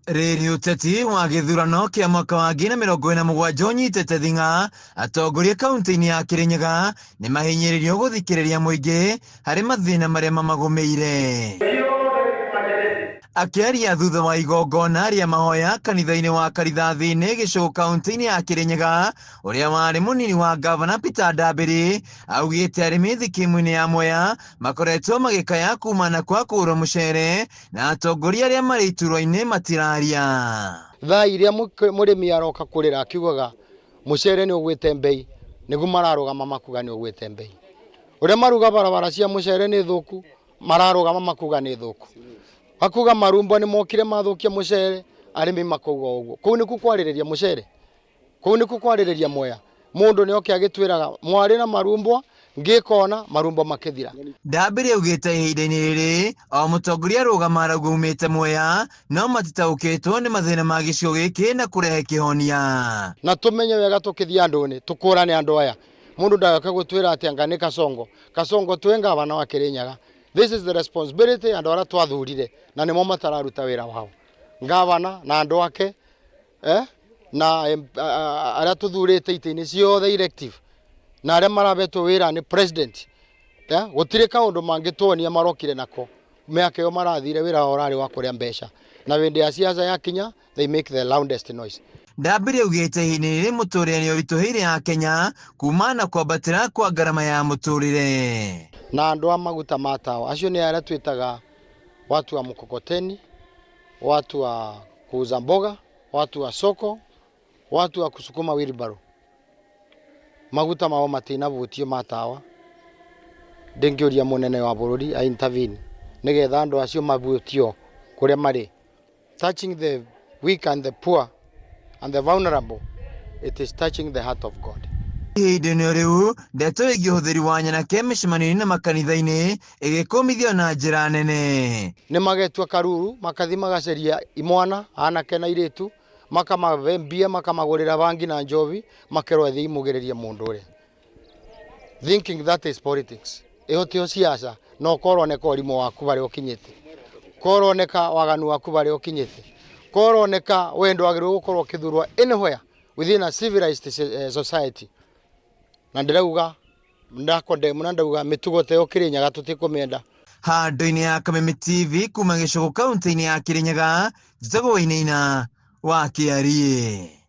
Rĩrĩ ũteti wa gĩthurano kĩa mwaka wa 2047 ũnyitĩte thing'a, atongoria kaunti-inĩ ya Kirinyaga nĩ mahinyĩrĩirio gũthikĩrĩria mũingĩ harĩ mathĩna marĩa mamagũmĩire. Akĩaria thutha wa igongona rĩa mahoya kanitha-inĩ wa Karithathi-inĩ Gĩcũgũ kaunti-inĩ ya Kirinyaga, ũrĩa warĩ mũnini wa ngavana Peter Ndambĩri augĩte arĩmi thikimu-inĩ ya Mwea makoretwo magĩkaya kumana kwa kũgũrwo mũcere na atongoria arĩa marĩ iturwa-inĩ matiraria. Thaa iria mũrĩmi aroka kũrĩra akiugaga mũcere nĩ ũgwĩte mbei, nĩguo mararũgama makuga nĩ ũgwĩte mbei. Ũrĩa maruga barabara cia mũcere nĩ thũku, mararũgama makuga nĩ thũku. Makuga marumbwa nĩ mokire mathũkia mũcere, arĩmi makauga ũguo. Kũu nĩkuo kwarĩrĩria mũcere? Kũu nĩkuo kwarĩrĩria Mwea? Mũndũ nĩ oke agĩtwĩraga mwarĩ na marumbwa, ngĩkona marumbwa makĩthira. Ndambĩrĩ augĩte ihinda-inĩ rĩrĩ o mũtongoria arũgama arauga aumĩte Mwea no matitaũkĩtwo nĩ mathĩna ma gĩcigo gĩkĩ na kũrehe kĩhonia. Na tũmenye wega tũkĩthiĩ andũ-inĩ tũkũrane andũ aya. Mũndũ ndagoke gũtwĩra atĩ anga nĩ Kasongo. Kasongo twĩ ngavana wa Kĩrĩnyaga. This is the responsibility andũ arĩa twathurire na nĩmo matararuta wĩra wao. Ngavana na andũ ake eh, na arĩa tũthurĩte itĩ-inĩ ciothe elective na arĩa marabetwo wĩra nĩ president eh, gũtirĩ kaũndũ mangĩtuonia marokire nako mĩaka ĩyo marathire wĩra wao ũrarĩ wa kũrĩa mbeca na hĩndĩ ya siasa yakinya they make the loudest noise. Ndambĩrĩ augĩte ihinda-inĩ rĩrĩ mũtũrĩre nĩ ũritũhĩire ya Kenya kumana na kwambatĩra kwa ngarama ya mũtũrĩre. Na andũ a maguta ma tawa acio nĩ arĩa twĩtaga watu wa mkokoteni, watu wa kuuza mboga, watu wa soko, watu wa kusukuma wheelbarrow. Maguta mao matinavutio ma tawa ndingĩũria mũnene wa bũrũri a intervene nĩgetha andũ acio mavutio kũrĩa marĩ. Touching the weak and the poor and the vulnerable, it is touching the heart of God. Ihinda-inĩ rĩu ndeto ĩgiĩ ũhũthĩri wa nyanake mĩcemanio-inĩ na makanitha-inĩ ĩgĩkũmithio na njĩra nene. Nĩ magetua karuru makathi magaceria imwana anake na irĩtu makamahe mbia makamagũrĩra bangi na njobi makerwo thiĩ imũgĩrĩrie mũndũ ũrĩa thinking that is politics. Ĩyo tiyo siasa no koroneka ũrimũ waku harĩa ũkinyĩte, koroneka waganu waku harĩa ũkinyĩte, koroneka we ndwagĩrĩirwo gũkorwo ũkĩthurwo anywhere within a civilized society. Na ndĩrauga ndakondemna na ndauga mĩtugo ta ĩyo Kĩrĩnyaga tũtikũmĩenda. Handũ-inĩ ya Kameme TV kuma Gĩcũgũ kaunti-inĩ ya Kĩrĩnyaga, njĩtagwo Wainaina wa Kĩariĩ.